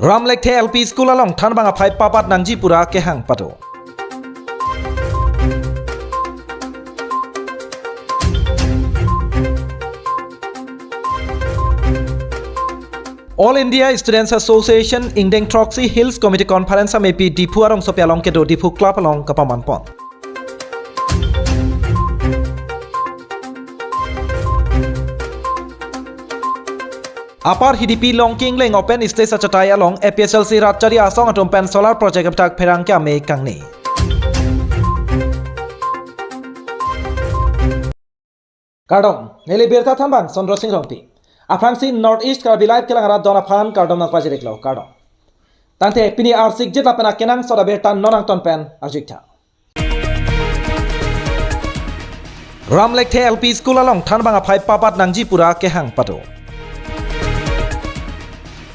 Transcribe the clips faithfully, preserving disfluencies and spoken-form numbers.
Ram Lekthe L P School along thanbang aphai papat nangji pura kehang pado. All India Students Association ingdeng throksi Hills Committee Conference amepi Diphu arongsopi along kedo Diphu Club along kapamanpon. Upper Hidipi Longki Ingleng open stage achatai along A P H L C rat chari asong atum pen solar project aphuthak pherangke amei kangni. Kardom, neli birta thanbang Chandra Sing Rongpi. Aphrangsi North East Karbi Live kelang arat don aphan kardom nangpajir-iklo, kardom. Tangte pini arsik jet lapen akenangsot abirta non nangton pen arju-iktha. Ram Lekthe L P School along thanbang aphai papat nangji pura kehang pado.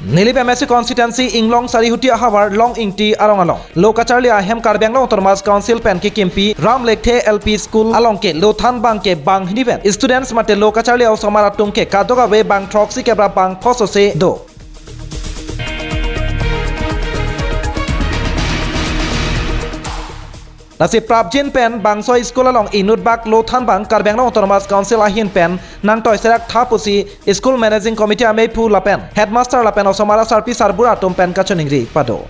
Nilip M A C constituency Inglong Sarihuti ahavar Long Ingti arong along lo kacharli ahem Karbi Anglong Autonomous Council pen kekimpi Ram Lekthe L P School along ke lo thanbang ke bang hini pen students mate lo kacharli osomar atum ke kadokave bang throksi kepra bang pho sose do. Lasi prapjin pen bangso school along inut bak lo thanbang Karbi Anglong Autonomous Council ahin pen nangtoi serak tha pusi school managing committee ameiphu lapen headmaster lapen osomar asarpi sarbura atum pen kachoningri pado.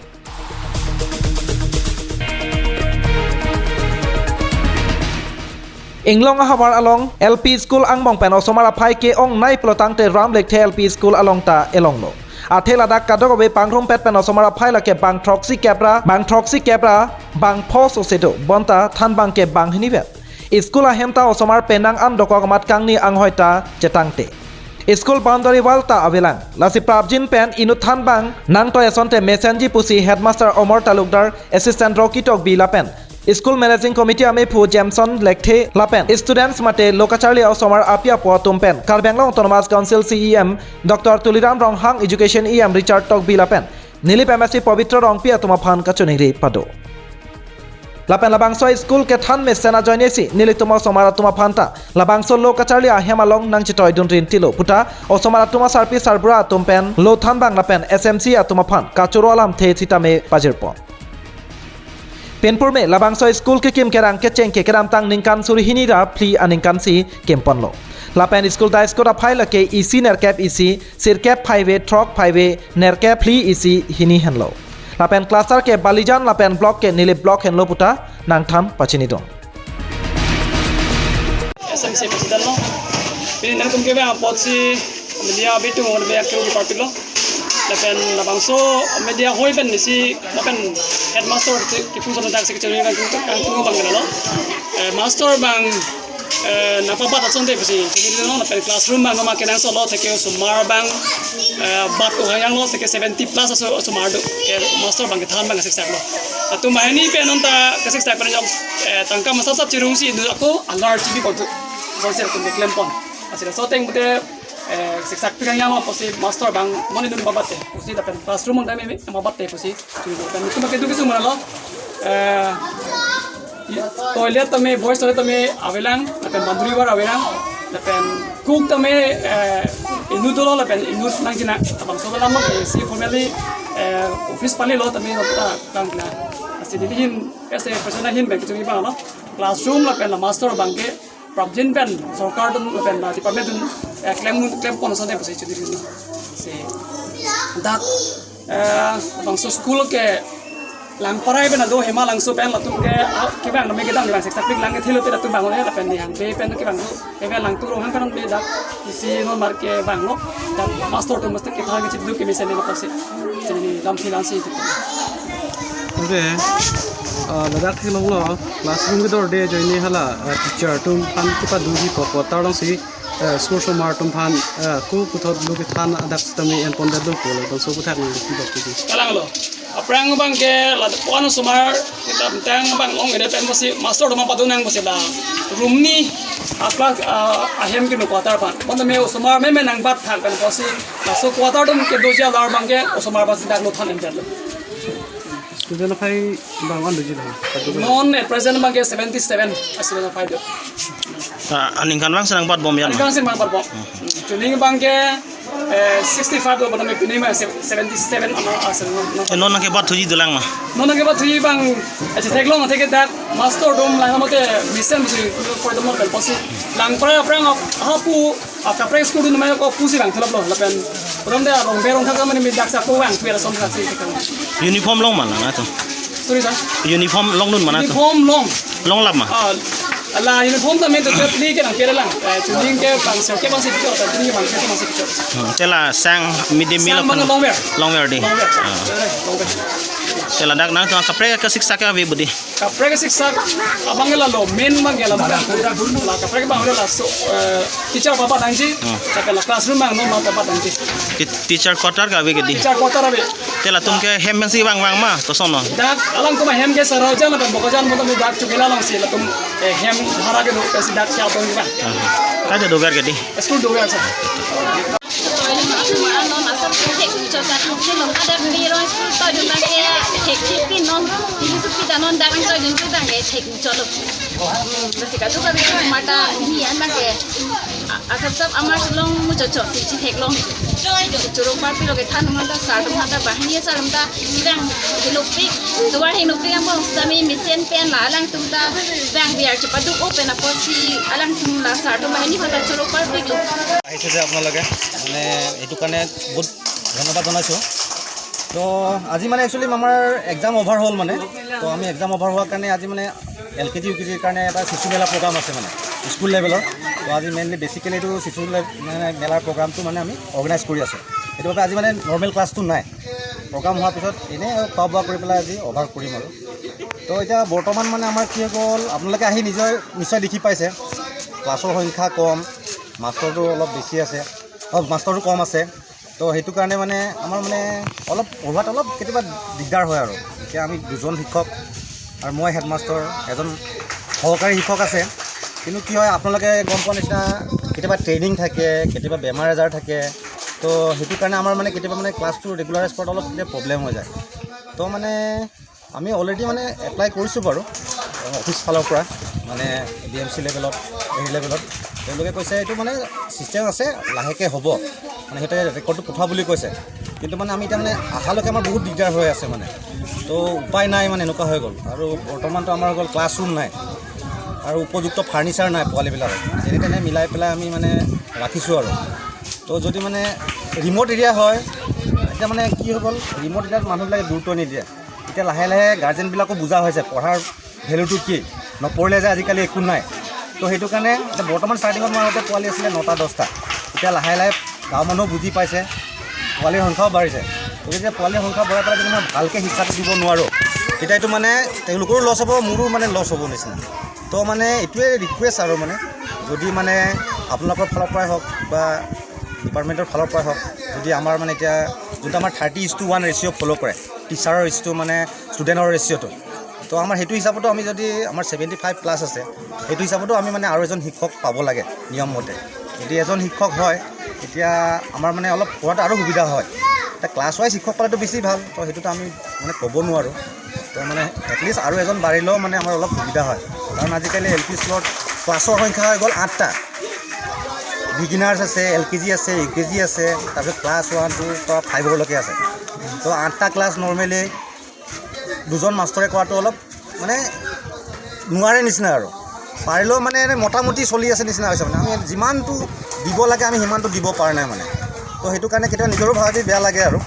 Inglong ahavar along L P school angbong pen osomar aphai ke-ongnei pulotangte Ram Lekthe L P school along ta elonglo. Athe ladak kadokave pangrumpet pen osomar aphai lake bang throksi kepra, bang throksi kepra, bang pho sose do. Bonta thanbang ke bang hini vet. School ahem ta osomar penang an dokok amat kangni anghoi ta chetangte. School boundary wall ta avelang. Lasi prapjin pen inut thanbang nangtoi asonte mesenji pusi headmaster Omar Talukdar, assistant Rocky Tokbi lapen school managing committee ameiphu Jameson Lekthe lapen students mate lo kacharli osomar api apo atum pen Karbi Anglong Autonomous Council C E M Doctor Tuliram Ronghang, Education E M Richard Tokbi lapen Nilip M A C Pabitra Rongpi atum aphan kachoningri pado. Lapen labangso school kethan mesen ajoinesi nelitum osomar atum aphan ta labangso lo kacharli ahem along nangchetoidun rintilo puta osomar atum asarpi sarbura atum pen lo thanbang lapen S M C atum aphan kachoro alamthe sitame pajirpon. Pinpurme labangso school kekim kerang kecheng ke kedamtang ningkan suri hini ra phli aningkan si kimponlo. Lapen school dais code aphai lake isi nerkep isi, sirkep phaive, throk phaive, nerkep phli isi hini henlo. Lapen cluster ke Balijan lapen block ke Nilip block henlo puta nangthan pachinidun. S M C president lo. Pini nangtum kevang apotsi media abitung on be akeu department lo. Lapen labangso media hoi pen mesi lapen headmaster kipu son dak secretary kangtung kangtung abang lo. Eh, master abang, eh, nangpabat asonte pusi chinilo, lapen classroom abang ma kenangsot lo, theke osomar abang, eh, bat ohayang lo, theke seventy plus aso osomar do, ke master abang kethan abang kesiksak lo. Atum banghini pen non ta kesiksak pen jok, eh, tangka masap sap chirungsi inut ako alar chibi kontu. Sonsel tum keklempon. Asira soteng pute, eh, siksak pikang yang lo pusi master abang monit dun babat te. Pusi lapen classroom abang dami babat te pusi. Lapen itum ke duki sumana lo. Eh, toilet tame, boys toilet tame avelang, lapen boundary wall avelang, lapen cook tame, eh, inut dolo, lapen inut nangchinang. Labangso alam lo, eh, si formally, eh, office pali lo tame lo ta tangna. Asi dili hin, as a person hin bang kechungi abang lo. Classroom lapen la master abang ke prapjin pen sorkar atum lapen la department atum, eh, klem klempon asonte pusi chuniri lo. Si dak, eh, bangso school ke Langparai pen ado Hema Langso pen latum ke, ah, kevang name kedam lang siksak pik lang ke thilo pe latum bang le lapen ni hang pe pen kevang do. Kevang lang turung hang kanon pe dak isi non mar kevang lo. Dak master atum master kethan ke chidu ke mesen lo pusi. Chini lam philang si. Oke. Ah, ladak theklonglo, classroom kedorde ajoine hala, ah, teacher atum aphan kepaduji pu quarter alongsi, ah, school osomar atum aphan, ah, ko puthot lo kethan adak sitame enpon detlo pu labangso aputhak nangli pi bak pu. Kalanglo. Aphrang abang ke la puan osomar kita bentang abang ong ede pen pusi master atum padu nang pusi la room ni a class, ah, ahem ke no quarter aphan. Bonta me osomar me me nangbat thang pen pusi laso quarter atum kedoji alar abang ke osomar pusi dak lo than endet lo. Student aphai bang an doji lo. Non at present abang ke seventy seven a student aphai do. Ah, aningkan vang si nangbatbom ya. Aningkan si nangbatbom. Chuning abang ke Eh, sixty-five lo, bottom pini ma se-, seventy-seven ano, ah, se-, no, no. Eh, non nangkebat thuji dolang ma? Non nangkebat thuji abang, eh, chetheklong atheke dak master atum lang amote mesen si koi atum aphan pusi lang prai aphrang ap-, hapu, ah, kaprek school dun mai ko pusi lang thalap lo, lapen. Bottom de arong berong thak mane mi dak sa ko vangthu lason thak si. Uniform long ma nang atum? Sorry, sir. Uniform longdun ma nang atum? Uniform long. Longlap ma? Ah, la uniform ta main to pli ke nangpi lang. Eh, chuning ke bangso ke bangsi pichot, chuning ke bangso ke bangsi pichot. Hmm, te la sang mid day meal. Sang aphan bang long wear. Long wear di. Long wear. Ah. Eh, long wear. Te ladak nangtum kaprek kasiksak ke ave budi? Kaprek kasiksak abang ke la lo, main abang ke la abang. La kaprek abang laso, eh, teacher papa dangji. Hmm. Tapi la classroom abang non papa dangji. Ti-, teacher quarter ke ave ke di? Teacher quarter ave. Te latum ke hem pensi vangvang ma, koson non? Dak alangtum ahem ke Sarajan lapen Bokajan amonit dak Chokila alongsi latum, eh, hem bhara kedo, pensi dak kya pon ba. Aha. Kaja dover ke di? School dover, sir. Toilet ma, ma, non asap thek chot ta thek si non, ada piro school toilet ta ke thek thek pi non, ini supi ta non dak toilet ta ke thek chot lo. Hmm, basi kadu kadu mata ini an ta ke. A-, asap sap amar sulong muchot chot si chetheklong. Choro parpik lo kethan atum ta, sir atum ta, banghini sir atum ta, bang hingnopik, tovar hingnopik amo sami mesen pen la alangtum ta, bang biar chepaduk-o pen apotsi alangtum la sir atum banghini aphan ta choro parpik lo. আহিছে যে আপোনালোকে, মানে, এইটো কাৰণে বহুত ধন্যবাদ জনাইছোঁ। তো আজি মানে একচুৱেলি আমাৰ এক্সাম অভাৰ হ'ল মানে, তো আমি এক্সাম অভাৰ হোৱাৰ কাৰণে আজি মানে এল কে জি, ইউ কে জিৰ কাৰণে এটা শিশু মেলা প্ৰগ্ৰাম আছে মানে, স্কুল লেভেলৰ। তো আজি মেইনলি বেচিকেলি এইটো শিশু লে-, মানে মেলাৰ প্ৰগ্ৰামটো মানে আমি অৰ্গেনাইজ কৰি আছোঁ। সেইটো বাবে আজি মানে নৰ্মেল ক্লাছটো নাই, প্ৰগ্ৰাম হোৱাৰ পিছত এনেই আৰু খোৱা বোৱা কৰি পেলাই আজি অভাৰ কৰিম আৰু। তো এতিয়া বৰ্তমান মানে আমাৰ কি হৈ গ'ল, আপোনালোকে আহি নিজে নিশ্চয় দেখি পাইছে, ক্লাছৰ সংখ্যা কম, মাষ্টৰটো অলপ বেছি আছে, অ, মাষ্টৰটো কম আছে। তো সেইটো কাৰণে মানে আমাৰ মানে অলপ পঢ়োৱাত অলপ কেতিয়াবা দিগদাৰ হয় আৰু। এতিয়া আমি দুজন শিক্ষক আৰু মই হেডমাষ্টৰ, এজন সহকাৰী শিক্ষক আছে। কিন্তু কি হয়, আপোনালোকে গম পোৱা নিচিনা কেতিয়াবা ট্ৰেইনিং থাকে, কেতিয়াবা বেমাৰ আজাৰ থাকে। তো সেইটো কাৰণে আমাৰ মানে কেতিয়াবা মানে ক্লাছটো ৰেগুলাৰাইজ কৰাত অলপ কেতিয়াবা প্ৰব্লেম হৈ যায়। তো মানে আমি অলৰেডি মানে এপ্লাই কৰিছোঁ বাৰু, অফিচ ফালৰ পৰা, মানে ডি এম চি লেভেলত, হেৰি লেভেলত। তেওঁলোকে কৈছে এইটো মানে ছিষ্টেম আছে, লাহেকৈ হ'ব, মানে সিহঁতে ৰেকৰ্ডটো পঠোৱা বুলি কৈছে। কিন্তু মানে আমি এতিয়া মানে অহালৈকে আমাৰ বহুত দিগদাৰ হৈ আছে মানে। তো উপায় নাই মানে, এনেকুৱা হৈ গ'ল। আৰু বৰ্তমানতো আমাৰ হৈ গ'ল ক্লাছৰুম নাই আৰু উপযুক্ত ফাৰ্ণিচাৰ নাই পোৱালিবিলাকক। যেনে তেনে মিলাই পেলাই আমি মানে ৰাখিছোঁ আৰু। তো যদি মানে ৰিমট এৰিয়া হয়, এতিয়া মানে কি হৈ গ'ল, ৰিমট এৰিয়াত মানুহবিলাকে গুৰুত্ব নিদিয়ে। এতিয়া লাহে লাহে গাৰ্জেনবিলাকো বুজা হৈছে পঢ়াৰ ভেলুটো কি, নপঢ়িলে যে আজিকালি একো নাই। তো সেইটো কাৰণে এতিয়া বৰ্তমান ষ্টাৰ্টিঙত মই আগতে পোৱালি আছিলে নটা দহটা, এতিয়া লাহে লাহে গাঁৱৰ মানুহেও বুজি পাইছে, পোৱালিৰ সংখ্যাও বাঢ়িছে। গতিকে পোৱালিৰ সংখ্যা বঢ়াই পেলাই যদি মই ভালকৈ শিক্ষাটো দিব নোৱাৰোঁ, তেতিয়া এইটো মানে তেওঁলোকৰো লছ হ'ব, মোৰো মানে লছ হ'ব নিচিনা। তো মানে এইটোৱে ৰিকুৱেষ্ট আৰু মানে, যদি মানে আপোনালোকৰ ফালৰ পৰাই হওক বা ডিপাৰ্টমেণ্টৰ ফালৰ পৰাই হওক, যদি আমাৰ মানে এতিয়া যোনটো আমাৰ thirty is to one ratio' follow' কৰে, টিচাৰৰ ইজ টু মানে ষ্টুডেণ্টৰ ৰেচিঅ'টো, তো আমাৰ সেইটো হিচাপতো আমি যদি, আমাৰ ছেভেণ্টি ফাইভ প্লাছ আছে, সেইটো হিচাপতো আমি মানে আৰু এজন শিক্ষক পাব লাগে নিয়ম মতে। যদি এজন শিক্ষক হয়, তেতিয়া আমাৰ মানে অলপ পঢ়াত আৰু সুবিধা হয়। এতিয়া ক্লাছ ৱাইজ শিক্ষক পালেতো বেছি ভাল, তো সেইটোতো আমি মানে ক'ব নোৱাৰোঁ। তো মানে এটলিষ্ট আৰু এজন বাঢ়িলেও মানে আমাৰ অলপ সুবিধা হয়, কাৰণ আজিকালি এল পি স্কুলত ক্লাছৰ সংখ্যা হৈ গ'ল আঠটা। বিগিনাৰ্ছ আছে, এল কে জি আছে, ইউ কে জি আছে, তাৰপিছত ক্লাছ ওৱান টুৰ পৰা ফাইভলৈকে আছে। তো আঠটা ক্লাছ নৰ্মেলি দুজন মাষ্টৰে কৰাটো অলপ মানে নোৱাৰে নিচিনা আৰু। পাৰিলেও মানে এনে মোটামুটি চলি আছে নিচিনা হৈছে মানে। আমি যিমানটো দিব লাগে আমি সিমানটো দিব পৰা নাই মানে। তো সেইটো কাৰণে কেতিয়াবা নিজৰো ভাবি বেয়া লাগে আৰু।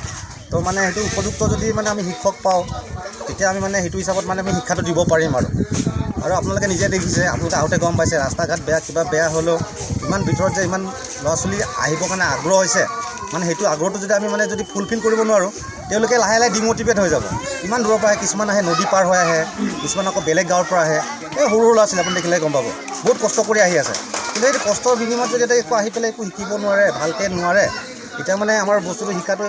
তো মানে সেইটো উপযুক্ত যদি মানে আমি শিক্ষক পাওঁ, তেতিয়া আমি মানে সেইটো হিচাপত মানে আমি শিক্ষাটো দিব পাৰিম আৰু। আৰু আপোনালোকে নিজে দেখিছে, আপোনালোকে আহোঁতে গম পাইছে, ৰাস্তা ঘাট বেয়া, কিবা বেয়া হ'লেও ইমান ভিতৰত যে ইমান ল'ৰা ছোৱালী আহিবৰ কাৰণে আগ্ৰহ হৈছে, মানে সেইটো আগ্ৰহটো যদি আমি মানে যদি ফুলফিল কৰিব নোৱাৰোঁ, তেওঁলোকে লাহে লাহে ডিমটিভেট হৈ যাব। ইমান দূৰৰ পৰা আহে, কিছুমান আহে নদী পাৰ হৈ আহে, কিছুমান আকৌ বেলেগ গাঁৱৰ পৰা আহে। এই সৰু সৰু ল'ৰা ছোৱালী আপুনি দেখিলে গম পাব, বহুত কষ্ট কৰি আহি আছে। কিন্তু এইটো কষ্টৰ বিনিময়ত যদি এটা একো আহি পেলাই একো শিকিব নোৱাৰে, ভালকৈ নোৱাৰে, তেতিয়া মানে আমাৰ বস্তুটো শিকাটো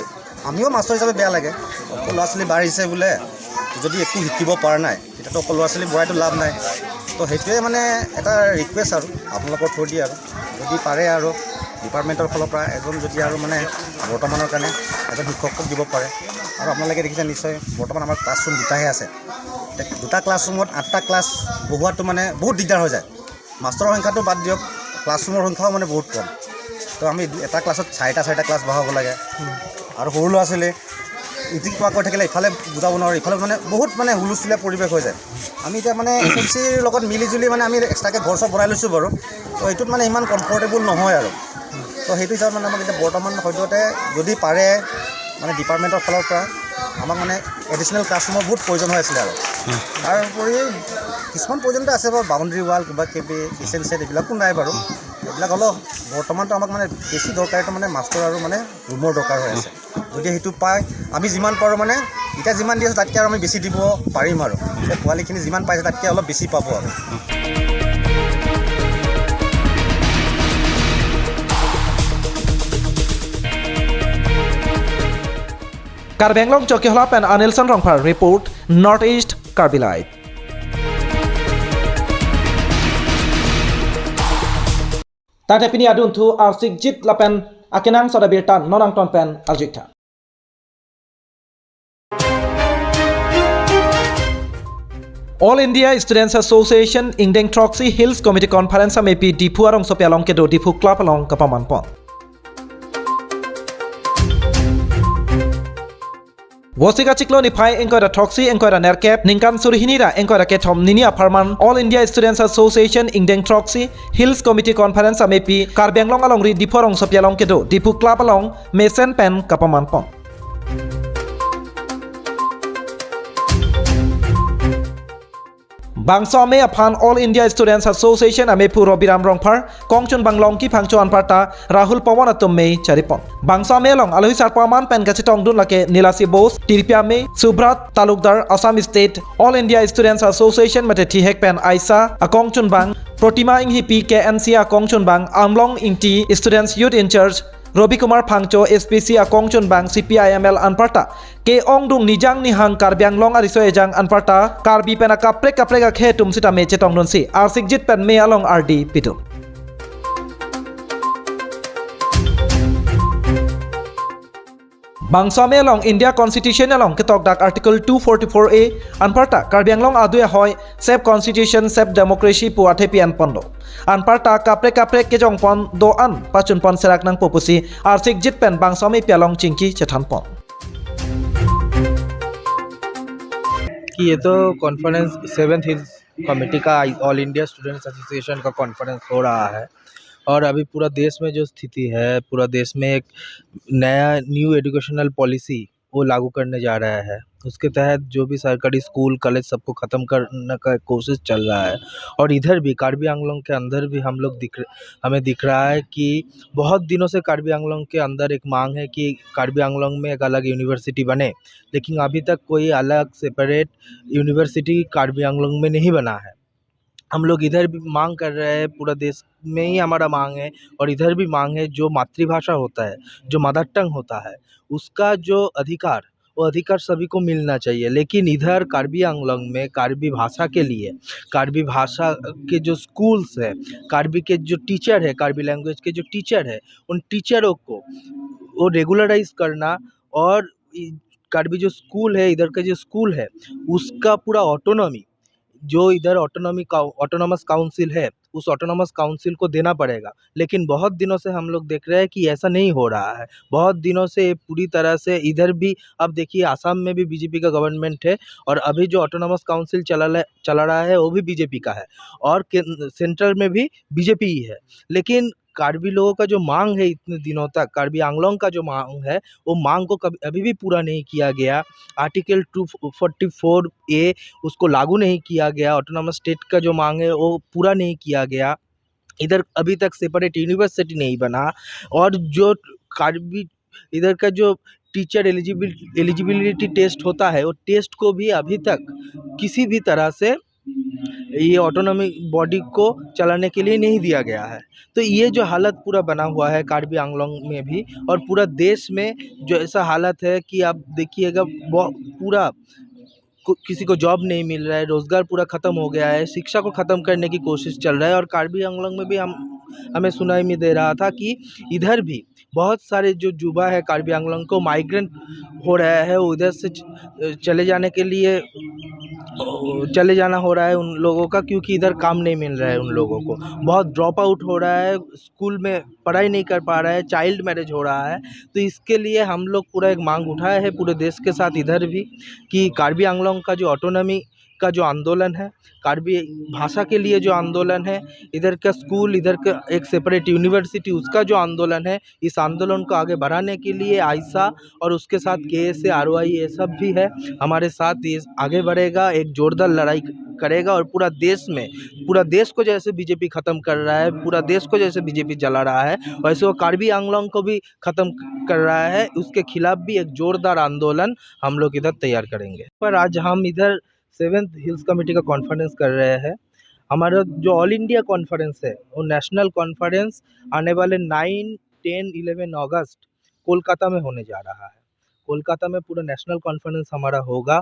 আমিও মাষ্টৰ হিচাপে বেয়া লাগে। অকল ল'ৰা ছোৱালী বাঢ়িছে বোলে, যদি একো শিকিব পৰা নাই, তেতিয়াতো অকল ল'ৰা ছোৱালী বঢ়াইতো লাভ নাই। তো সেইটোৱে মানে এটা ৰিকুৱেষ্ট আৰু আপোনালোকৰ থ্ৰুদি আৰু, যদি পাৰে আৰু ডিপাৰ্টমেণ্টৰ ফালৰ পৰা এজন যদি আৰু মানে বৰ্তমানৰ কাৰণে এজন শিক্ষকক দিব পাৰে। আৰু আপোনালোকে দেখিছে নিশ্চয়, বৰ্তমান আমাৰ ক্লাছৰুম দুটাহে আছে। তে দুটা ক্লাছৰুমত আঠটা ক্লাছ বহোৱাটো মানে বহুত দিগদাৰ হৈ যায়। মাষ্টৰৰ সংখ্যাটো বাদ দিয়ক, ক্লাছৰুমৰ সংখ্যাও মানে বহুত কম। তো আমি দু- এটা ক্লাছত চাৰিটা চাৰিটা ক্লাছ বহাব লাগে। আৰু সৰু ল'ৰা ছোৱালী ইটো কোৱা কৈ থাকিলে ইফালে বুজাব নোৱাৰে, ইফালে মানে বহুত মানে হুলস্থুলীয়া পৰিৱেশ হৈ যায়। আমি এতিয়া মানে এছ এম চিৰ লগত মিলি জুলি মানে আমি এক্সট্ৰাকৈ ঘৰ চব বনাই লৈছোঁ বাৰু। তো এইটোত মানে ইমান কমফৰ্টেবল নহয় আৰু। তো সেইটো হিচাপত মানে আমাক এতিয়া বৰ্তমান সদ্যহতে যদি পাৰে মানে ডিপাৰ্টমেণ্টৰ ফালৰ পৰা আমাক মানে এডিশ্যনেল ক্লাছৰুমৰ বহুত প্ৰয়োজন হৈ আছিলে আৰু। তাৰ উপৰি কিছুমান প্ৰয়োজন এটা আছে বাৰু, বাউণ্ডেৰী ৱাল কিবা কিবি, কিচেন ছেট এইবিলাকো নাই বাৰু। এইবিলাক অলপ বৰ্তমানতো আমাক মানে বেছি দৰকাৰটো মানে মাষ্টৰ আৰু মানে ৰুমৰ দৰকাৰ হৈ আছে। যদি সেইটো পায়, আমি যিমান পাৰোঁ মানে এতিয়া যিমান দি আছোঁ তাতকৈ আৰু আমি বেছি দিব পাৰিম আৰু। এতিয়া পোৱালিখিনি যিমান পাইছে তাতকৈ অলপ বেছি পাব আৰু। Karbi Anglong Chokihola pen Anilson Rongphar report, North East Karbi Live. Tangte pini adunthu arsikjit lapen akenangsot abirta non angton pen arjuik tha. All India Students Association ingdeng throksi Hills Committee Conference amepi Diphu arongsopi along kedo Diphu Club along kapaman pon. Vosik achiklo niphai ingkoi ra throksi ingkoi ra nerkep ningkan suri hini ra ingkoi ra kethom nini apharman All India Students Association ingdeng throksi Hills Committee Conference amepi Karbi Anglong alongri Diphu arongsopi along kedo Diphu Club along mesen pen kapaman pon. Bangso amei aphan All India Students Association amephu Rabiram Rongphar, kongchunbang Longki Phangcho anparta Rahul Pawan atum mei charipon. Bangso amei along alohi sarpo aman pen kachetongdun lake Nilasi Bose, Tirpi amei, Subrat Talukdar, Assam State All India Students Association mate thihek pen aisa akongchunbang, Protima Inghipi, K N C akongchunbang, Amlong Ingti Students Youth in Charge, Robi Kumar Phangcho, S P C akongchunbang, C P I M L anparta ke-ongdung nijang nihang Karbi Anglong ariso ejang anparta Karbi pen akaprek kaprek akhei atum sitame chetongdunsi arsikjit pen mei along ardi pidun. Bangso amei along India Constitution along ketokdak Article two forty-four A anparta Karbi Anglong adui ahoi sep constitution sep democracy pu athe pi-en pon do. Anparta kaprek kaprek kejongpon do-an pachunpon serak nangpo pusi arsikjit pen bangso ameipi along chingki chethanpon. कि ये तो conference seventh hills committee का, all India students association का कॉन्फ्रेंस हो रहा है और अभी पूरा देश में जो स्थिति है, पूरा देश में एक नया न्यू एजुकेशनल पॉलिसी वो लागू करने जा रहा है। उसके तहत जो भी सरकारी स्कूल, कॉलेज, सबको ख़त्म करने का कोशिश चल रहा है। और इधर भी, कार्बी आंगलोंग के अंदर भी हम लोग दिख, हमें दिख रहा है कि बहुत दिनों से कार्बी आंगलोंग के अंदर एक मांग है कि कार्बी आंगलोंग में एक अलग यूनिवर्सिटी बने, लेकिन अभी तक कोई अलग सेपरेट यूनिवर्सिटी कार्बी आंगलोंग में नहीं बना है। हम लोग इधर भी मांग कर रहे हैं, पूरा देश में ही हमारा मांग है और इधर भी मांग है, जो मातृभाषा होता है, जो मदर टंग होता है, उसका जो अधिकार, वो अधिकार सभी को मिलना चाहिए। लेकिन इधर कार्बी आंगलोंग में कार्बी भाषा के लिए, कार्बी भाषा के जो स्कूल्स है, कार्बी के जो टीचर है, कार्बी लैंग्वेज के जो टीचर है, उन टीचरों को वो रेगुलराइज करना और इ-, कार्बी जो स्कूल है, इधर का जो स्कूल है, उसका पूरा ऑटोनॉमी, जो इधर ऑटोनॉमी का, ऑटोनॉमस काउंसिल है, उस ऑटोनॉमस काउंसिल को देना पड़ेगा। लेकिन बहुत दिनों से हम लोग देख रहे हैं कि ऐसा नहीं हो रहा है। बहुत दिनों से ये पूरी तरह से इधर भी, अब देखिए, आसाम में भी बीजेपी का गवर्नमेंट है और अभी जो ऑटोनॉमस काउंसिल चला ले-, चला रहा है, वो भी बीजेपी का है और के-, सेंट्रल में भी बीजेपी ही है। लेकिन कार्बी लोगों का जो मांग है इतने दिनों तक, कार्बी आंगलोंग का जो मांग है, वो मांग को कभी, अभी भी पूरा नहीं किया गया। आर्टिकल टू फोर्टी फोर ए, उसको लागू नहीं किया गया। ऑटोनॉमस स्टेट का जो मांग है, वो पूरा नहीं किया गया। इधर अभी तक सेपरेट यूनिवर्सिटी नहीं बना और जो कार्बी, इधर का जो टीचर एलिजिबिल-, एलिजिबिलिटी टेस्ट होता है, वो टेस्ट को भी अभी तक किसी भी तरह से ये ऑटोनॉमी बॉडी को चलाने के लिए नहीं दिया गया है। तो ये जो हालत पूरा बना हुआ है कार्बी आंगलोंग में भी और पूरा देश में जो ऐसा हालत है कि आप देखिएगा, बहु-, पूरा को-, किसी को जॉब नहीं मिल रहा है, रोजगार पूरा खत्म हो गया है, शिक्षा को खत्म करने की कोशिश चल रहा है। और कार्बी आंगलोंग में भी हम, हमें सुनाई में दे रहा था कि इधर भी बहुत सारे जो युवा है कार्बी आंगलोंग को माइग्रेंट हो रहा है उधर से च-, चले जाने के लिए, चले जाना हो रहा है उन लोगों का, क्योंकि इधर काम नहीं मिल रहा है उन लोगों को। बहुत ड्रॉप आउट हो रहा है, स्कूल में पढ़ाई नहीं कर पा रहा है, चाइल्ड मैरिज हो रहा है। तो इसके लिए हम लोग पूरा एक मांग उठाए हैं पूरे देश के साथ इधर भी, कि कार्बी आंगलोंग का जो ऑटोनॉमी का जो आंदोलन है, कार्बी भाषा के लिए जो आंदोलन है, इधर का स्कूल, इधर का एक सेपरेट यूनिवर्सिटी, उसका जो आंदोलन है, इस आंदोलन को आगे बढ़ाने के लिए आइसा और उसके साथ के एस ए, आर ओ आई, ये सब भी है हमारे साथ, ये आगे बढ़ेगा, एक जोरदार लड़ाई करेगा और पूरा देश में, पूरा देश को जैसे बीजेपी खत्म कर रहा है, पूरा देश को जैसे बीजेपी जला रहा है, वैसे वो कार्बी आंगलोंग को भी खत्म कर रहा है, उसके खिलाफ भी एक जोरदार आंदोलन हम लोग इधर तैयार करेंगे। पर आज हम इधर सेवेंथ हिल्स कमेटी का कॉन्फ्रेंस कर रहे हैं। हमारा जो ऑल इंडिया कॉन्फ्रेंस है, वो नेशनल कॉन्फ्रेंस आने वाले नाइन, टेन, इलेवन अगस्त कोलकाता में होने जा रहा है। कोलकाता में पूरा नेशनल कॉन्फ्रेंस हमारा होगा।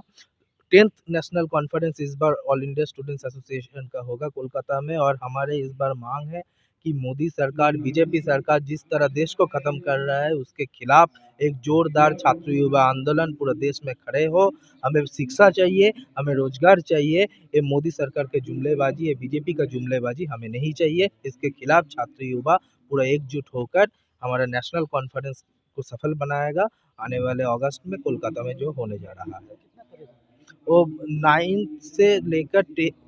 टेंथ नेशनल कॉन्फ्रेंस इस बार ऑल इंडिया स्टूडेंट्स एसोसिएशन का होगा कोलकाता में, और हमारे इस बार मांग है कि मोदी सरकार, बीजेपी सरकार जिस तरह देश को खत्म कर रहा है, उसके खिलाफ एक जोरदार छात्र युवा आंदोलन पूरे देश में खड़े हो। हमें शिक्षा चाहिए, हमें रोजगार चाहिए। ये मोदी सरकार के जुमलेबाजी, ये बीजेपी का जुमलेबाजी हमें नहीं चाहिए। इसके खिलाफ छात्र युवा पूरा एकजुट होकर हमारा नेशनल कॉन्फ्रेंस को सफल बनाएगा। आने वाले अगस्त में कोलकाता में जो होने जा रहा है, वो नाइन्थ से लेकर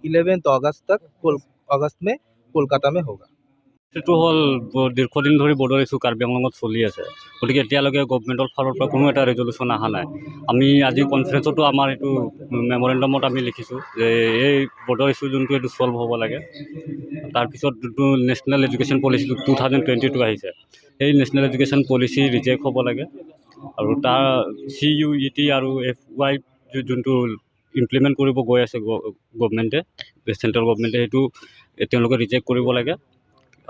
इलेवेंथ अगस्त तक कोल-, अगस्त में कोलकाता में होगा। এইটো হ'ল ব-, দীৰ্ঘদিন ধৰি বৰ্ডাৰ ইছ্যু কাৰ্বি আংলঙত চলি আছে। গতিকে এতিয়ালৈকে গভৰ্ণমেণ্টৰ ফালৰ পৰা কোনো এটা ৰেজলিউশ্যন অহা নাই। আমি আজি কনফাৰেন্সতো আমাৰ এইটো মেমৰেণ্ডামত আমি লিখিছোঁ যে এই বৰ্ডাৰ ইছ্যু যোনটো, এইটো ছল্ভ হ'ব লাগে। তাৰপিছত যোনটো national education policy two thousand twenty two আহিছে, সেই নেশ্যনেল এডুকেশ্যন পলিচি ৰিজেক্ট হ'ব লাগে। আৰু তাৰ চি ইউ ই টি আৰু এফ ৱাই যোনটো ইমপ্লিমেণ্ট কৰিব গৈ আছে গ-, গভৰ্ণমেণ্টে, চেণ্ট্ৰেল গভৰ্ণমেণ্টে, সেইটো তেওঁলোকে ৰিজেক্ট কৰিব লাগে।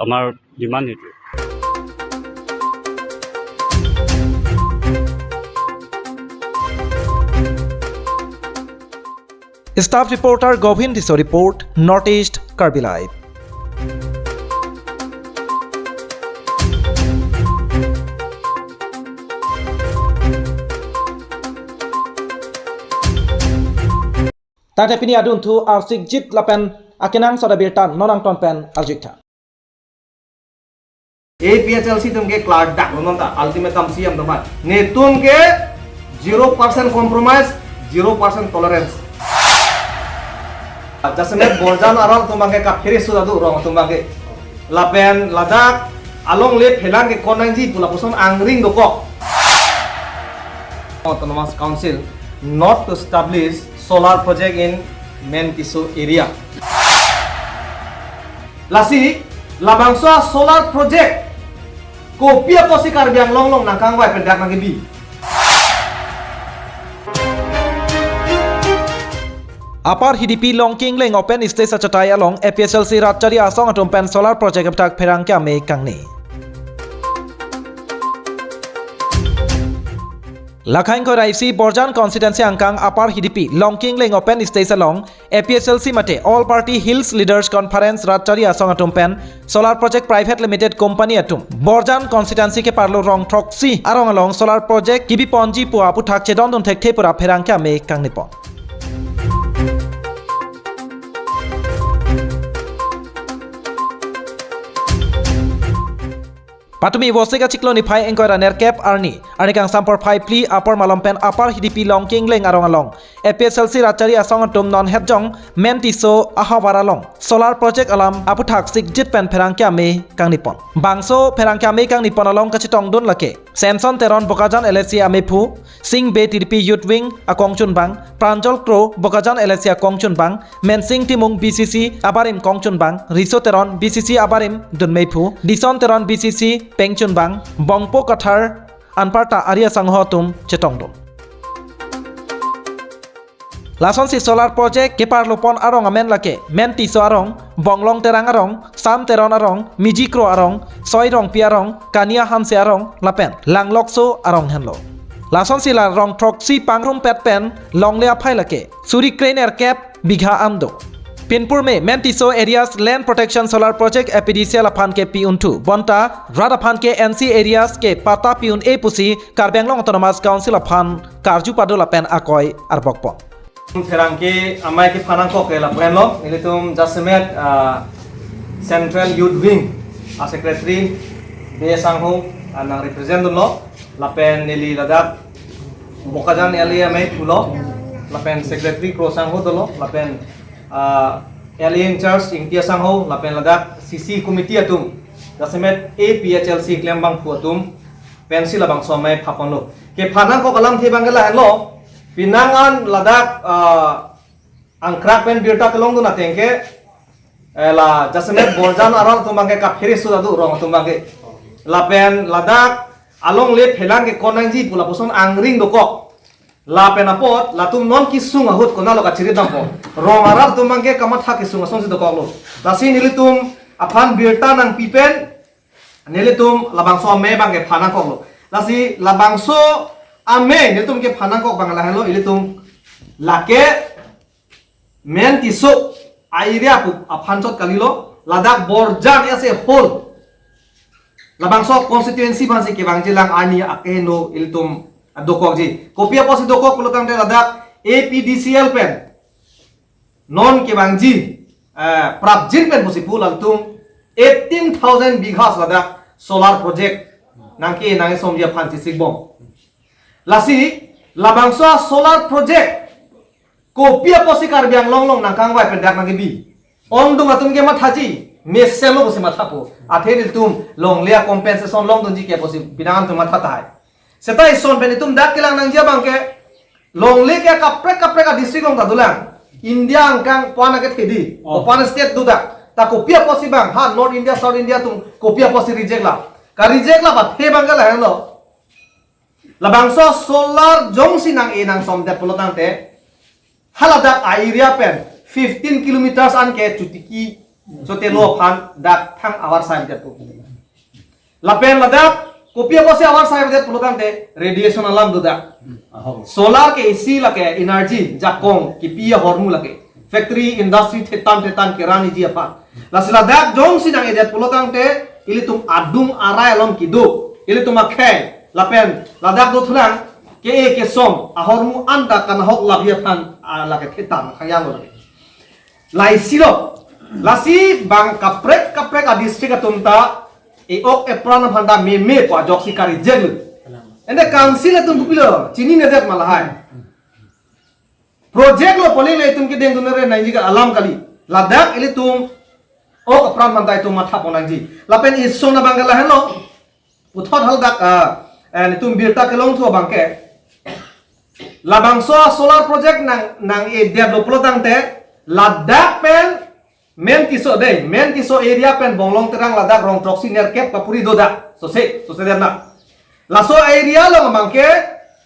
আমাৰ ডিমাণ্ড সেইটোৱে। Staff reporter Govin Tisso report, North East Karbi Live. Tangte pini adunthu arsikjit lapen akenangsot abirta non angton pen arjutha. A P H L C atum ke klardak lo non ta, ultimatum C M atum aphan. Netum ke zero percent compromise, zero percent tolerance. Jasemet Borjan arong atum abang ke kaphere sudah tu rong atum abang ke. Lapen ladak alongle phelang ke konangji pu lapuson angring dokok. Autonomous Council not to establish solar project in Mentiso area. Lasi labangso solar project kopi apotsi Karbi Anglong along nangkangvai pen dak nangkebi. Upper Hidipi Longki Ingleng open stage achatai along A P H L C Ratchari asong atum pen solar project aphuthak pherangke amei kangni. Lakhain koi raisi Borjan constituency angkang Upper Hidipi Longki Ingleng open stage along A P H L C mate All Party Hills Leaders Conference Ratchari asong atum pen Solar Project Private Limited Company atum Borjan constituency keparlo rong throksi arong along solar project kebi ponji pu aphuthak chedondun thekthe pura pherangke amei kangni pon. Patumi Vosik achiklo niphai ingkoi ra nerkep arni, arni kangsam porphai phli apor malom pen Upper Hidipi Longki Ingleng arong along A P H L C Ratchari asong atum non hetjong Mentiso ahavar along solar project alam aphuthak sikjit pen pherangke amei kangni pon. Bangso pherangke amei kangni pon along kachetongdun lake Samson Teron Bokajan L A C amephu, Sing Bey T D P Youth Wing akongchunbang, Pranjal Kro Bokajan L A C akongchunbang, Mensing Timung B C C abarim kongchunbang, Riso Teron B C C abarim dunmeiphu, Dison Teron B C C pengchunbang, Bongpo Kathar anparta ari asangho atum chetongdun. Lasonsi solar project keparlopon arong amen lake Mentiso arong, Bonglong Terang arong, Sam Teron arong, Miji Kro arong, Soi Rongpi arong, Kania Hanse arong lapen Langlokso arong henlo. Lasonsi la rong throksi pangrumpet pen longle aphai lake suri krenerkep bigha an do. Pinpur me Mentiso Areas Land Protection Solar Project A P D C L aphan ke pi-un thu, bonta rat aphan ke N C areas ke patta pi-un-e pusi Karbi Anglong Autonomous Council aphan karju pado lapen akoi arbokpon. Pherangke amei kephan nangkok ke lapu-an lo, nelitum jasemet, ah, Central Youth Wing a secretary Bey Sangho, ah, nang represent dunlo, lapen neli ladak Bokajan L A amei pulo, lapen secretary Kro Sangho dolo, lapen, ah, L A in charge Ingti Sangho, lapen ladak C C committee atum, jasemet A P H L C klembangphu atum pensi labangso amei phaponlo. Kephan nangkok alamthe abang ke lahenlo, penang an ladak, ah, angkrak pen birta kelongdun ateng ke, eh, la jasemet Borjan arat atum abang ke kaphere sudah do rong atum abang ke. Lapen ladak alongle phelang ke konangji pu lapuson angring dokok. Lapen apot latum non kesung ahut konatlo kachirit dampo. Rong arat atum abang ke kamatha kesung asonsi dokoklo. Lasi nelitum aphan birta nangpi pen nelitum labangso amei abang kephan nangkoklo. Lasi labangso amei nelitum kephan nangkok abang lahenlo, ilitum lake Mentiso a-area pu aphan chot kalilo, ladak Borjan as a whole. Labangso constituency aphansi kevangjilang arni akeheno ilitum dokokji. Kopi apotsi dokok pulotangte ladak A P D C L pen non kevangji, eh, prapjin pen pusi pu latum eighteen thousand bighas ladak solar project nangke nang somji aphan chisikbom. Lasi labangso solar project kopi apotsi Karbi Anglong along nangkangvai pen dak nangkebi. Ongdung atum ke mathaji, meselo pusi mathapo. Athe nelitum longle a-compensation longdunji ke pusi penang an atum matha tahai. Seta ison pen itum dak kelang nangji abang ke longle ke kaprek kaprek a-district along ta dolang. India angkang pan akethe di. Oh. Kopan state do dak. Ta kopi apotsi abang, ha North India, South India atum kopi apotsi reject la. Ka-reject la ba the abang ke lahenlo. Labangso solar jongsi nang-e nang somdet pulotangte, haladak a-area pen fifteen kilometers an ke chotiki chotelo aphan dak thang avarsai det pu. Lapen ladak kopi apotsi avarsai det pulotangte radiation alam do dak. Ahok. Solar ke isi lake energy jakong kipi ahormu lake. Factory, industry thetan thetan keraniji aphan. Lasi ladak jongsi nang-edet pulotangte ilitum adung arai along kedo. Ilitum akhei lapen ladak do thulang ke-e kesom ahormu anta kanahok labi aphan, ah, lake thetan khayang lo. Laisi lo. Lasi bang kaprek kaprek a-district atum ta e-ok epran aphan ta meme pu ajoksi ka-reject lo. Ante council atum kopilo chininedet ma lahai. Project lo poli le itum kedeng dunare nangji ke alam kali. Ladak ilitum ok apran aphan ta itum mathapon nangji. Lapen ison abang ke lahenlo. Puthot haladak, ah, eh, itum birta kelongthu abang ke. Labangso solar project nang, nang-edet lo pulotangte ladak pen Mentiso dei, Mentiso area pen Bonglong Terang ladak rong throksi nerkep kapuri do dak. Sose, sose dena. Laso area along abang ke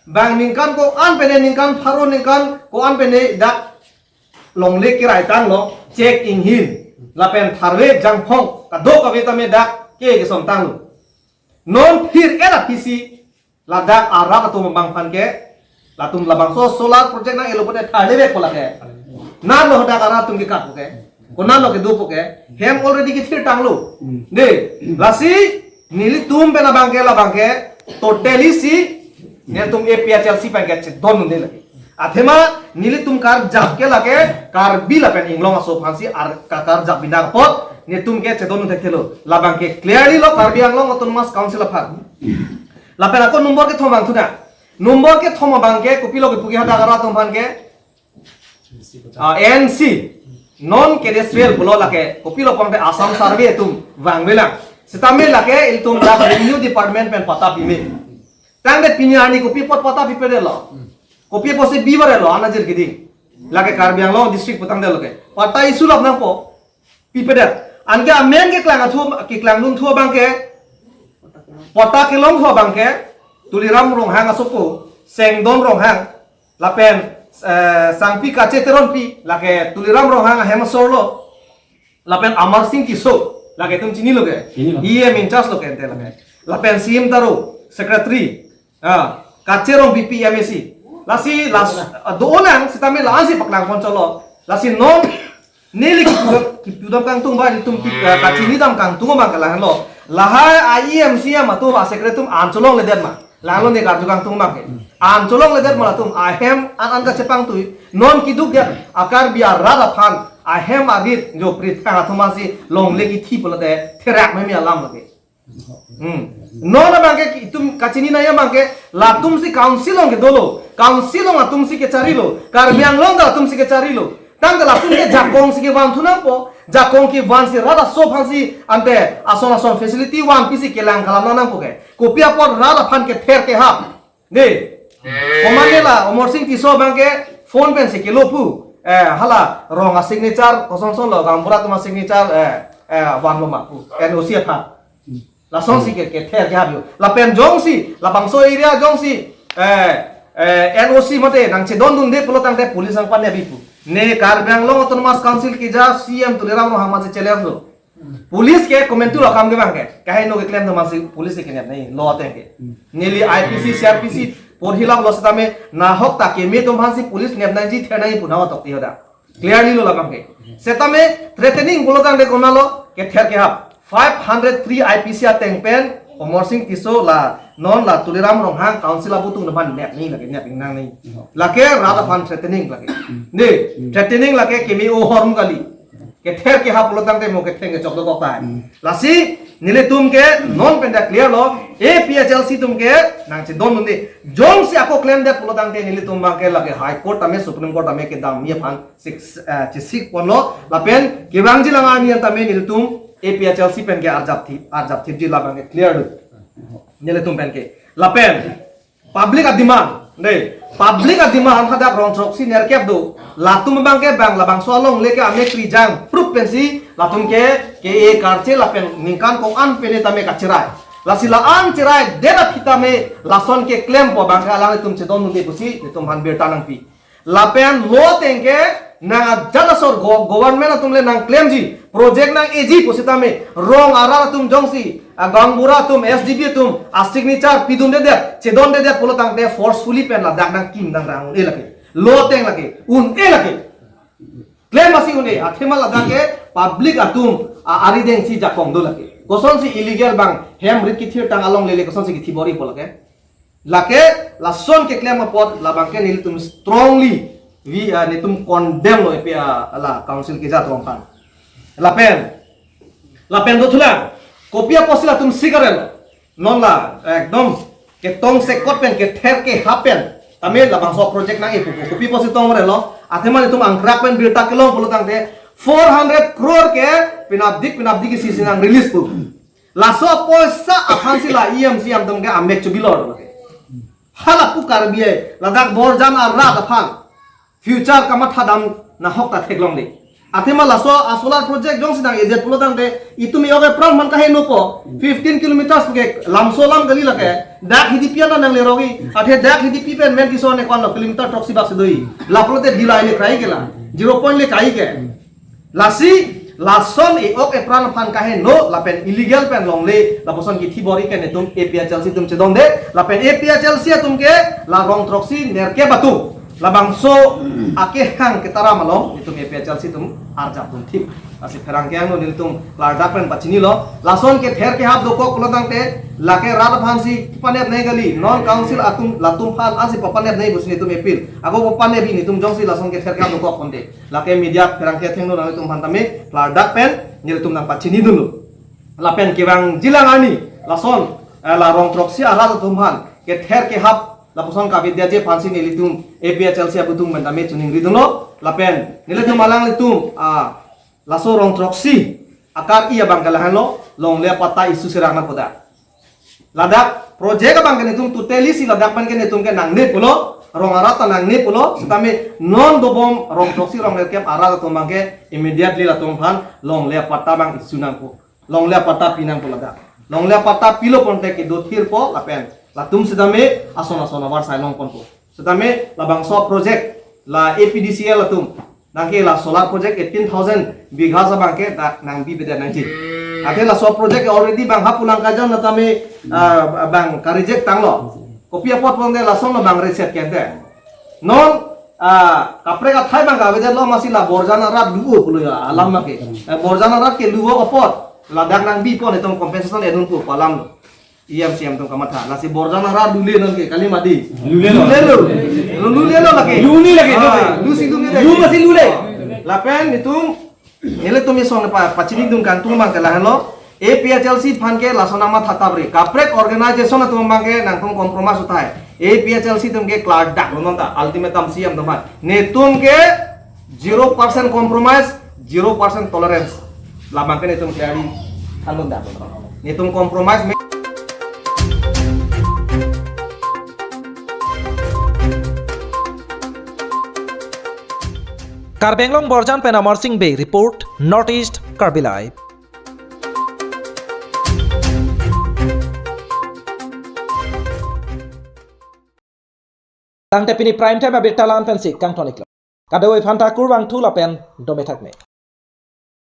bang ningkan ko-an pen ningkan pharo ningkan ko-an pen dak longle kerai tanglo, chek inghin lapen tharve jangphong kadokave tame dak ke kesom tanglo. Non phir era phisi ladak arat atum abang aphan ke latum labangso solar project nang-elo pute tharlevek pu lake. Nalo dak arat atum ke kap ke. Konatlo kedo pu ke. Hem already kethir tanglo. Hmm. Dei, lasi nelitum pen abang ke labang ke totally si nelitum A P H L C abang ke chedondunde lake. Athema nelitum karjap ke lake Karbi lapen Inglong aso aphansi ar ka-, karjap binang apot nelitum ke chedondun thekthelo. Labang ke clearly lo Karbi Anglong Autonomous Council aphan. Lapen ako number kethom abang thuda. Number kethom abang ke kopilo kepu ke hadak arat atum aphan ke, ah, N C, non cadastral pulo lake, kopilo pangte Assam Survey atum vangvelang. Sitame lake ilitum dak Revenue Department pen patta pime. Tangte pini arni kopi apot patta pipedetlo. Kopi apotsi bibarelo anajir kidi. Lake Karbi Anglong district putangte lake. Patta issue lap nangpo. Pipedet. Anke amen keklang athu, keklangdunthu abang ke. Patta kelongthu abang ke. Tuliram Ronghang asopo. Sengdon Ronghang. Lapen, eh, Sangpi Kache Teronpi. Lake Tuliram Ronghang ahem asorlo. Lapen Amar Singh Tisso, lake itum chinilo ke? Chinilo. E M in charge lo ke ante lake. Lapen C M Taro, secretary. Ah, Kache Rongpipi M A C. Lasi las, ah, do-onang sitame la-ansi paklangpon cholo. Lasi non Neli kipu dam, kipu dam kangtung ba, itum ki, eh, kachini dam kangtung abang ke lahenlo. Lahai a E M C M atum a secretary atum an cholongledet ma. Lahenlo ne karju kangtung abang ke. An cholongledet ma latum ahem an an kachepangtui. Non kidukdet a Karbi arat aphan ahem arit jo prit kang atum asi longle kithi pulote therak meme alam lake. Hmm. Non abang ke itum kachini nangji abang ke latum si council along kedolo. Council along atum si kecharilo. Karbi Anglong ta latum si kecharilo. Tangte latum ke jakong si kevan thu nangpo. Jakong kevan si rat aso aphan si ante ason ason facility vanpi si kelang kalam nangpo ke. Kopi apot rat aphan kether kehap. Dei. Komatne la Amarsing Tisso abang ke phone pen si kelo pu. Eh, hala rong a signature, kosonson lo, gaonbura atum a signature, eh, eh, vanlo ma pu. N O C aphan. Lason si ke, kether kehap jo. Lapen jongsi, labangso area jongsi, eh, eh, N O C mate nangchedondunde pulo tangte police nangpanep pu. Ne Karbi Anglong Autonomous Council keja C M Tuliram Ronghang amatsi challenge lo. Police ke komantu akam ke abang ke. Kaheno keklem atum amatsi police ke nep nangji, law ateng ke. Neli I P C, C R P C, porhilap lo setame, nahok ta keme atum aphan si police nep nangji, ther nangji pu nangtok ti hoda. Clearly lo labang ke. Setame threatening pulo tangte konatlo, kether kehap. Five hundred three I P C ateng pen, Amarsing Tisso la, non la Tuliram Ronghang council abutung aphan nep nangji lake, nep nangji. Lake rat aphan threatening lake. Ne, threatening lake keme ohor kali. Kether kehap pulo tangte mo ketheng kechok dokok tai. Lasi, nelitum ke non pen ta clear lo, A P H L C atum ke nangchedondunde. Jongsi ako klemdet pulo tangte nelitum abang ke lake High Court tame Supreme Court tame kedam ni aphan sik, eh, chesik ponlo, lapen kevangji lang arni an tame nelitum A P H L C pen ke arjap thip, arjap thipji labang ke clear lo. Nelitum pen ke. Lapen public a demand, dei. Public a demand hadak rong throksi nerkep do. Latum abang ke bang labangso alongle ke ame krijang proof pensi latum ke ke e karche lapen ningkan ko-an pen tame kacherai. Lasi la-an cherai det aphi tame lason keklempo abang ke alanglitum chedondunde pusi nelitum aphan birta nangpi. Lapen law ateng ke nang ajat asor go-, government atum le nangklemji, project nang-eji pusitame, rong arat atum jongsi, a gaonbura atum, S D B atum, a signature pidundedet, chedondedet pulo tangte forcefully pen ladak nangkim nangrang un-e lake. Law ateng lake, un-e lake. Klem amatsi un-e, athema ladak ke public atum, a, arideng si jakong do lake. Kosonsi illegal abang, hem rit kithir tang alongle le kosonsi kithi bor-ipo lake. Lake, lason keklem apot, labang ke nelitum strongly, we, uh, nelitum condemn lo A P, uh, la council keja atum aphan. Lapen, lapen dothulang, kopi apotsi latum sikaren lo. Non la, ekdom, ketong sekot pen, kether kehap pen. Tame labangso project nang-e pu, kopi apotsi tong re lo. Athema nelitum angkrak pen birta kelong pulo tangte, four hundred crore ke, penapdik, penapdik isi si nang-release pu. Laso apoisa aphansi la E M C M atum ke amek chubilor. Hala pu Karbi ai, ladak Borjan arat aphan future kamathadam nahok ta theklongle. Athema laso a solar project jongsi nang-edet pulo tangte, itum e-ok epran man kahenopo, fifteen kilometers ke lamso alam kali lake, dak Hidipi an nanglerogi, athe dak Hidipi pen men kison ne kwan lo kilometer throksi bak si do-i. Lapulote dila ile krai ke la, zero point le kai ke. Lasi, lason e-ok epran aphan kaheno, lapen illegal pen longle, lapuson kithi bor-i ke nelitum A P H L C atum chedonde, lapen A P H L C atum ke, la rong throksi nerkep atum, labangso akehang ketaram along, nelitum A P H L C atum arjap dun thip. Lasi pherangke angno nelitum klardak pen pachinilo, lason kether kehap dokok pulo tangte, lake rat aphansi papanep nangji kali, non council atum, latum aphan ansi papanep nangji pusi nelitum appeal. Ako papanep nelitum jongsi lason kether kehap dokok ponte. Lake media pherangke athengno nanglitum aphan tame klardak pen nelitum nangpachinidunlo. Lapen kevangji lang arni lason, eh, la rong throksi arat atum aphan kether kehap lapuson kavedetji aphansi nelitum A P H L C abutung pen tame choningridunlo. Lapen nelitum alanglitum, ah, laso rong throksi akar-i abang ke lahenlo, longle apatta issue serang nangpo da. Ladak project abang ke nelitum totally si ladak pen ke nelitum ke nangne pulo, rong arat ta nangne pulo, setame non dobom rong throksi rong nerkep arat atum abang ke immediately latum aphan longle apatta abang issue nangpo. Longle apatta pi nangpo ladak. Longle apatta pilo ponte kedo thirpo lapen latum setame ason ason avarsai longponpo. Setame labangso project la A P D C L atum nangke la solar project eighteen thousand bigha abang ke dak nangbibedet nangji. Athe laso project already bang ha pulang kajan na tame, ah, bang ka-reject tanglo. Kopi apot ponte lason lo bang reset kente. Non Ah, kaprek athai abang kavedetlo, amatsi la Borjan arat luvo pulo ya, alam abangke. Eh, Borjan arat ke luvo apot, ladak nangbipo, netum compensation enun pu alam lo. E M C M atum kamatha. Lasi Borjan arat lule non ke, kali mati. Lulelo. Lulelo. Lu-, lulelo lake. Lule lake, ah, lule. Lusi lule. Lu masi lule. Lapen netum, nelitum ison pa, pachinidun kangtung abangke lahenlo. A P H L C aphan ke lason amat thatap ri. Kaprek organization atum abangke nangtum compromise uthai. A P H L C atum ke klardak lo non ta. Ultimatum C M atum aphan. Netum ke zero percent compromise, zero percent tolerance. Labangke netum clearly thanlongdak. Netum compromise me- Karbi Anglong Borjan pen Amar Sing Bey report, North East Karbi Live. Tangte pini prime time abirta la-an pensi kangton-iklo. Kadokave aphanta kurvangthu lapen dome thakme.